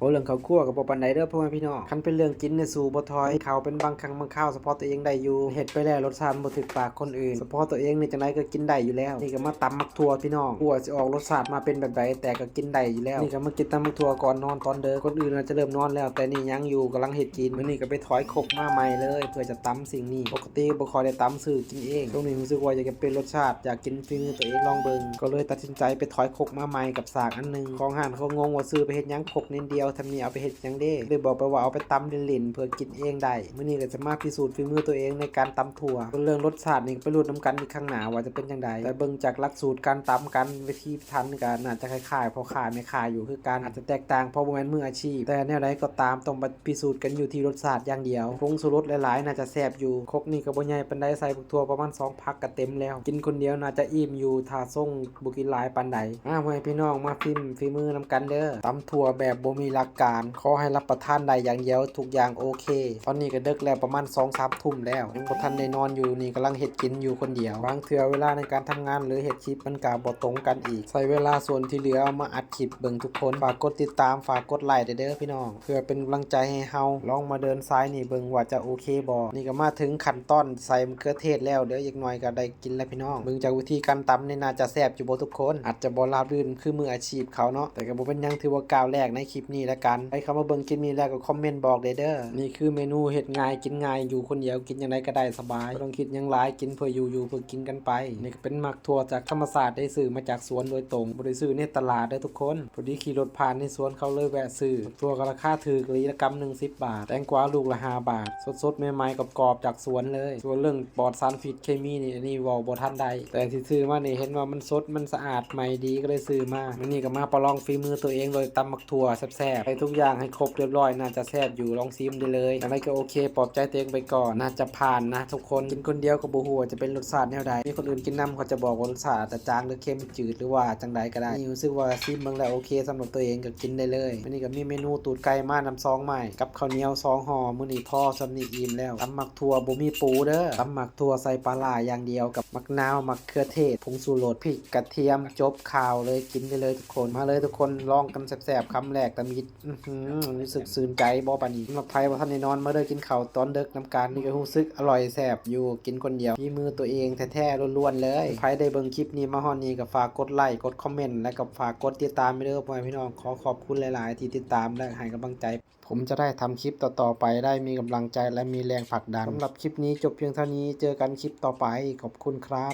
ເວົ້າເລື່ອງເຂົ້າຄົວກໍບໍ່ປານໃດເດີພໍ່ແມ່ພີ່ນ້ອງ. ຄັນເປັນເລື່ອງກິນນີ້ສູ້ບໍ່ຖອຍ, ເຂົ້າເປັນບາງຄັ້ງບາງຄາວ ສະເພາະຕົວເອງໄດ້ຢູ່, ເຮັດໄປແລ້ວລົດຊາດມັນບໍ່ຖືກປາກຄົນອື່ນ, ສະເພາະຕົວເອງນີ້ຈັ່ງໃດກໍກິນໄດ້ຢູ່ແລ້ວ. ນີ້ກໍມາຕຳໝາກຖົ່ວພີ່ນ້ອງ, ບໍ່ວ່າຊິອອກລົດຊາດມາເປັນແບບໃດ ແຕ່ກໍກິນໄດ້ຢູ່ແລ້ວ. ນີ້ກໍມາກິນຕຳໝາກຖົ່ວກ່ອນນອນຕອນເດິກ, ຄົນອື່ນອາດຈະເລີ່ມນອນແລ້ວ ແຕ່ນີ້ຍັງຢູ່ ກຳລັງເຮັດກິນ. ມື້ນີ້ກໍໄປຖອຍຄົກມາໃໝ່ເລີຍ ເພື່ອຈະຕຳສິ່ງນີ້. ປົກກະຕິບໍ່ຄ່ອຍໄດ້ຕຳ ຊື້ກິນເອງ, ຊ່ວງນີ້ຮູ້ສຶກວ່າຢາກຈະປ່ຽນລົດຊາດ ຢາກກິນ ຝີມືຕົວເອງລອງເບິ່ງ, ກໍເລີຍຕັດສິນໃຈໄປຖອຍຄົກມາໃໝ່ກັບສາກອັນໜຶ່ງ. ເຈົ້າຂອງຮ້ານເຂົາງົງວ່າຊື້ໄປເຮັດຫຍັງຄົກນິດດຽວ ທຳນີ້ເອົາໄປເຮັດຫຍັງເດ້. ເລີຍບອກໄປວ່າເອົາໄປຕຳຫຼິ້ນໆ ເພື່ອກິນເອງໄດ້. ມື້ນີ້ກໍຈະມາພິສູດຝີມືຕົວເອງໃນການຕຳຖົ່ວ. ສ່ວນເລື່ອງລົດຊາດນີ້ກໍໄປລຸ້ນນຳກັນອີກຂ້າງໜ້າວ່າຈະເປັນຈັ່ງໃດ, ແຕ່ເບິ່ງຈາກຫຼັກສູດການຕຳກັນ ວິທີພິຖັນກໍໜ້າຈະຄ້າຍໆພໍ່ຄ້າແມ່ຄ້າຢູ່ຄືກັນ, ອາດຈະແຕກຕ່າງເພາະບໍ່ແມ່ນມືອາຊີບ, ແຕ່ແນວໃດກໍຕາມຕ້ອງໄປພິສູດກັນຢູ່ທີ່ລົດຊາດຢ່າງດຽວ. ຜົງຊູລົດຫຼາຍໆໜ້າຈະແຊບຢູ່. ຄົກນີ້ກໍບໍ່ໃຫຍ່ປານໃດ ໃສ່ບັກຖົ່ວປະມານສອງພັກກໍເຕັມແລ້ວ, ກິນຄົນດຽວໜ້າຈະອີ່ມຢູ່ ຖ້າຊົງ ບໍ່ກິນຫຼາຍປານໃດ. ມາ ພໍ່ແມ່ພີ່ນ້ອງ ມາຊີມຝີມືນຳກັນເດີ. ຕຳຖົ່ວແບບບໍ່ມີຫຼັກການ, ຂໍໃຫ້ຮັບປະທານໄດ້ຢ່າງດຽວ, ທຸກຢ່າງໂອເຄ. ຕອນນີ້ກໍເດິກແລ້ວ ປະມານສອງສາມທຸ່ມແລ້ວ, ຍັງບໍ່ທັນໄດ້ນອນຢູ່, ນີ້ກຳລັງເຮັດກິນຢູ່ຄົນດຽວ. ບາງເທື່ອເວລາໃນການທຳງານ ຫຼື ເຮັດຄລິບມັນກໍບໍ່ຕົງກັນອີກ, ໃຊ້ເວລາສ່ວນທີ່ເຫຼືອມາອັດຄລິບເບິ່ງທຸກຄົນ. ຝາກກົດຕິດຕາມ, ຝາກກົດໄລແດ່ເດີພີ່ນ້ອງ, ເພື່ອເປັນກຳລັງໃຈໃຫ້ເຮົາ. ລອງມາເດີນສາຍນີ້ເບິ່ງວ່າຈະໂອເຄບໍ່. ນີ້ກໍມາເຖິງຂັ້ນຕອນໃສ່ມະເຂືອເທດແລ້ວ, ເດີ ອີກໜ້ອຍກໍໄດ້ ກິນແລ້ວພີ່ນ້ອງ. ເບິ່ງຈາກວິທີການຕຳນີ້ໜ້າຈະແຊບຢູ່ບໍ່ທຸກຄົນ? ອາດຈະບໍ່ລາບລື່ນຄືມືອາຊີບເຂົາເນາະ, ແຕ່ກໍບໍ່ເປັນຫຍັງ, ຖືວ່າກ້າວແລກໃນຄລິບນີ້ລະກັນ. ໃຜເຂົ້າມາເບິ່ງຄລິບນີ້ແລ້ວກໍຄອມເມັນບອກແດ່ເດີ. ນີ້ຄືເມນູເຮັດງ່າຍກິນງ່າຍ, ຢູ່ຄົນດຽວກິນຈັ່ງໃດກໍໄດ້ສະບາຍ, ບໍ່ຕ້ອງຄິດຫຍັງຫຼາຍ, ກິນເພື່ອຢູ່ ຢູ່ເພື່ອກິນກັນໄປ. ນີ້ກໍເປັນໝາກຖົ່ວຈາກທຳມະຊາດ, ໄດ້ຊື້ມາຈາກສວນໂດຍຕົງ, ບໍ່ໄດ້ຊື້ໃນຕະຫຼາດເດີທຸກຄົນ. ພໍດີຂີ່ລົດຜ່ານໃນສວນເຂົາເລີຍແວະຊື້. ຖົ່ວກໍລາຄາຖືກອີ່ຫຼີ, ລະກຳໜຶ່ງສິບບາດ, ແຕງກວາລູກລະຫ້າບາດ, ສົດໆໃໝ່ໆກອບໆຈາກສວນເລີຍ. ສ່ວນເລື່ອງປອດສານພິດເຄມີນີ້ ອັນນີ້ເວົ້າບໍ່ທັນໄດ້, ແຕ່ທີ່ຊື້ມານີ້ເຫັນວ່າມັນສົດ ມັນສະອາດໃໝ່ດີ ກໍເລີຍຊື້ມາ. ມື້ນີ້ກໍມາປະລອງຝີມືຕົວເອງໂດຍຕຳໝາກຖົ່ວແຊບໆ, ໃສ່ທຸກຢ່າງໃຫ້ຄົບຮຽບຮ້ອຍ, ໜ້າຈະແຊບຢູ່, ລອງຊີມໄດ້ເລີຍ. ຈັ່ງໃດກໍໂອເຄ, ປອບໃຈຕົວເອງໄປກ່ອນ, ໜ້າຈະຜ່ານນະທຸກຄົນ. ກິນຄົນດຽວກໍບໍ່ຮູ້ວ່າຈະເປັນລົດຊາດແນວໃດ, ມີຄົນອື່ນກິນນຳເຂົາຈະບອກວ່າລົດຊາດອາດຈະຈາງ ຫຼື ເຄັມ ຈືດ ຫຼືວ່າຈັ່ງໃດກໍໄດ້. ນີ້ຮູ້ສຶກວ່າຊີມເບິ່ງແລ້ວໂອເຄສຳລັບຕົວເອງ, ກໍກິນໄດ້ເລີຍ. ມື້ນີ້ກໍມີເມນູຕູດໄກ່ມານຳສອງໄມ້ ກັບເຂົ້າໜຽວສອງຫໍ່, ມື້ນີ້ພໍສ່ຳນີ້ອີ່ມແລ້ວ. ຕຳໝາກຖົ່ວບໍ່ມີປູເດີ, ຕຳໝາກຖົ່ວໃສ່ປາຫຼ້າຢ່າງດຽວ ກັບໝາກນາວ, ໝາກເຂືອເທດ, ຜົງຊູລົດ, ພິກ, ກະທຽມ, ຈົບຂ່າວເລີຍ, ກິນໄດ້ເລີຍທຸກຄົນ. ມາເລີຍທຸກຄົນ, ລອງກັນແຊບໆຄຳແລກຕຳອິດ. ອືຫື ຮູ້ສຶກຊື່ນໃຈບໍ່ບາດນີ້? ສຳລັບໃຜບໍ່ທັນໄດ້ນອນ, ມາເດີກິນເຂົ້າຕອນເດິກນຳກັນ. ນີ້ກໍຮູ້ສຶກອະລ່ອຍແຊບຢູ່, ກິນຄົນດຽວ, ຝີມືຕົວເອງແທ້ໆລ້ວນໆເລີຍ. ໃຜໄດ້ເບິ່ງຄລິບນີ້ມາຮອອດນີ້ ກໍຝາກກົດໄລ, ກົດຄອມເມັນ ແລະ ກໍຝາກກົດຕິດຕາມໄປເດີ ພໍ່ແມ່ພີ່ນ້ອງ. ຂໍຂອບຄຸນຫຼາຍໆທີ່ຕິດຕາມ ແລະ ໃຫ້ກຳລັງໃຈ ຜົມຈະໄດ້ທຳຄລິບຕໍ່ໆໄປ ໄດ້ມີກຳລັງໃຈ ແລະ ມີແຮງຜັກດັນ. ສຳລັບຄລິບນີ້ຈົບພຽງເທົ່ານີ້, ເຈີກັນຄລິບຕໍ່ໄປ. ຂອບຄຸນຄັບ.